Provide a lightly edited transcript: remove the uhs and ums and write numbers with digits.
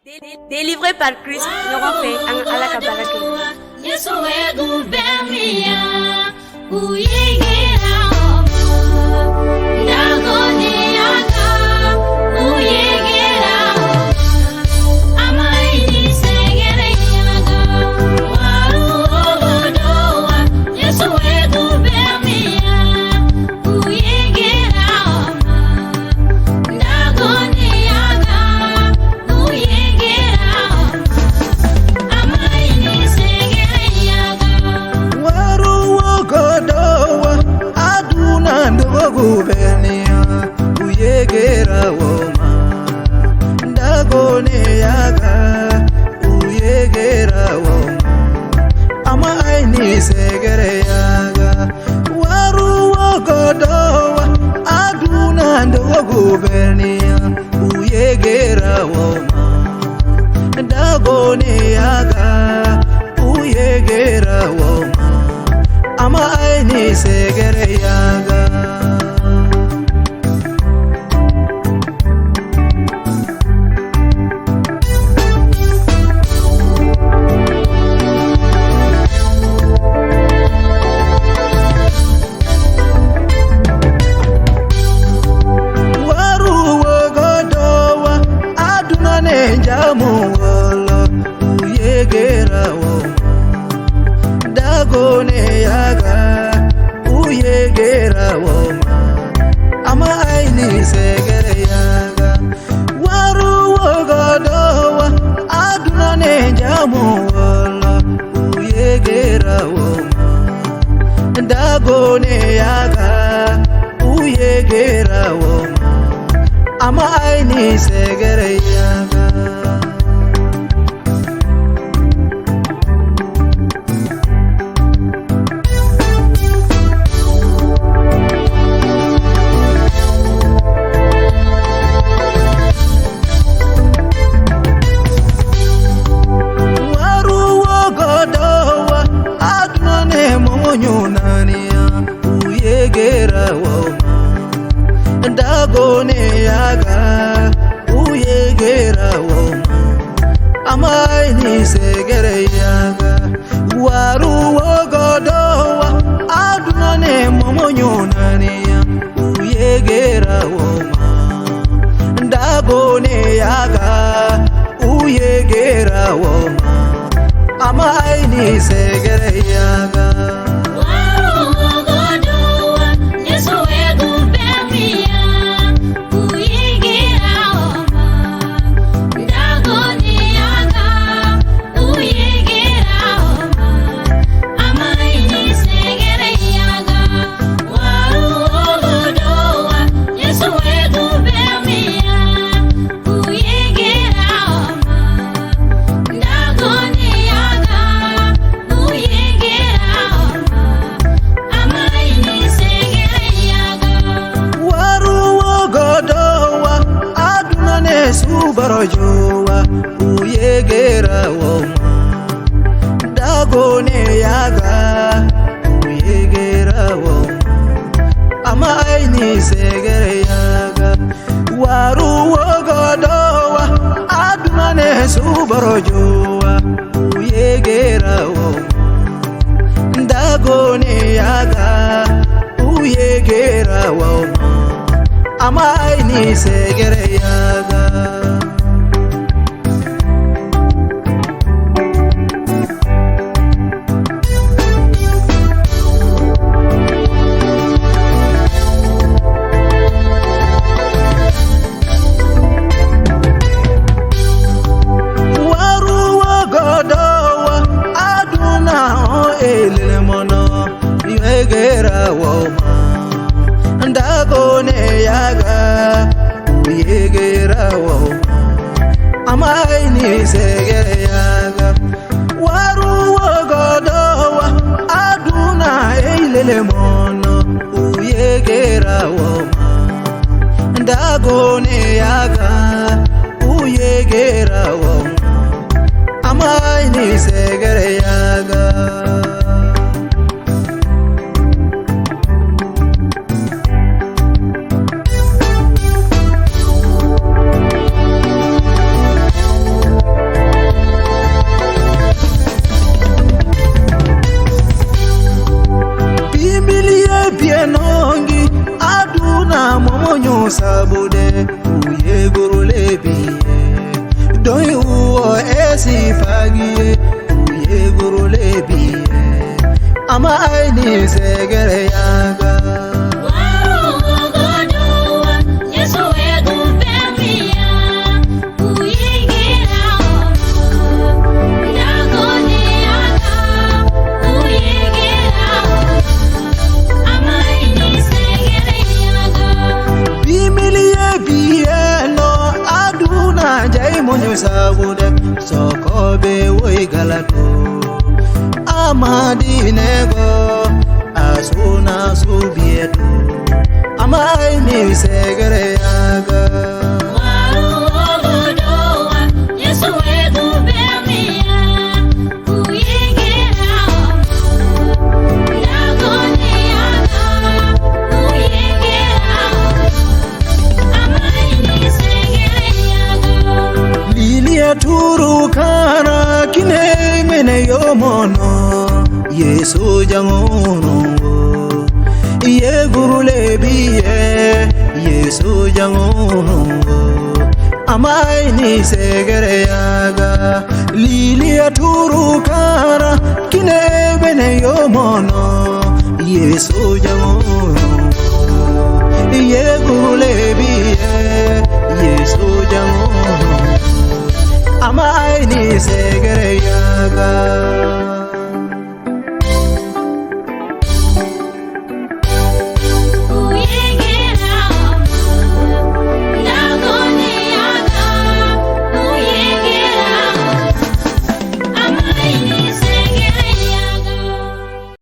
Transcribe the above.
Délivré par Christ ɲɔgɔn fɛ an ka Ala ka baara kɛ. Yesu gubemia uyegera ndagoniaga uyegera amaini segereyaga waruogodowa Yesu gubemia uyegera ndagoniaga uyegera amaini segereyaga. Waruwogodowa aduna ndogubenia uyegera woma ndagoneyaga uyegera woma ama aini segereyaga waruwogodowa aduna ndogubenia uyegera woma ndagoneyaga uyegera woma ama aini segereyaga. Waruwogodowa aduna nenjamuwolo uyegera woma ndagoneyaga uyegera woma ama aini segereyaga waruwogodowa aduna nenjamuwolo uyegera woma ndagoneyaga uyegera woma ama aini segereyaga. Waruwogodowa adunane mumunyunania uyegera woma ndagoneyaga uyegera woma amaini segereyaga waruwogodowa adunane mumunyunania uyegera woma ndagoneyaga uyegera woma amaini segereyaga. Waruwogodowa Yesu gubemia uyegera oma ndagoniaga uyegera oma amaini segereyaga waruwogodowa Yesu gubemia uyegera oma ndagoniaga uyegera oma amaini segereyaga. Waruwogodowa adunane subarajowa uyegera woma ndagoneyaga uyegera woma ama aini segereyaga waruwogodowa adunane subarajowa uyegera woma ndagoneyaga uyegera woma ama aini segereyaga. Waruwogodowa aduna o elelemono yegera woma ndagoneyaga uyegera woma amaini segereyaga waruwogodowa aduna elelemono uyegera woma ndagoneyaga uyegera woma amaini segereyaga. Sifagiye uyegurule biye Amaini segere yaga. Bimilie bieno aduna jai monyo sabude sokobe woi galato Amadinego asuna subieto Amaini segere yaga. Lilia turu kana kine mene yomono Yesu jangono Iye gurule biye Yesu jangono Amaini segere yaga. Lilia turu kana kine mene yomono Yesu jangono Iye gurule biye Yesu jangono Amaini segere yaga.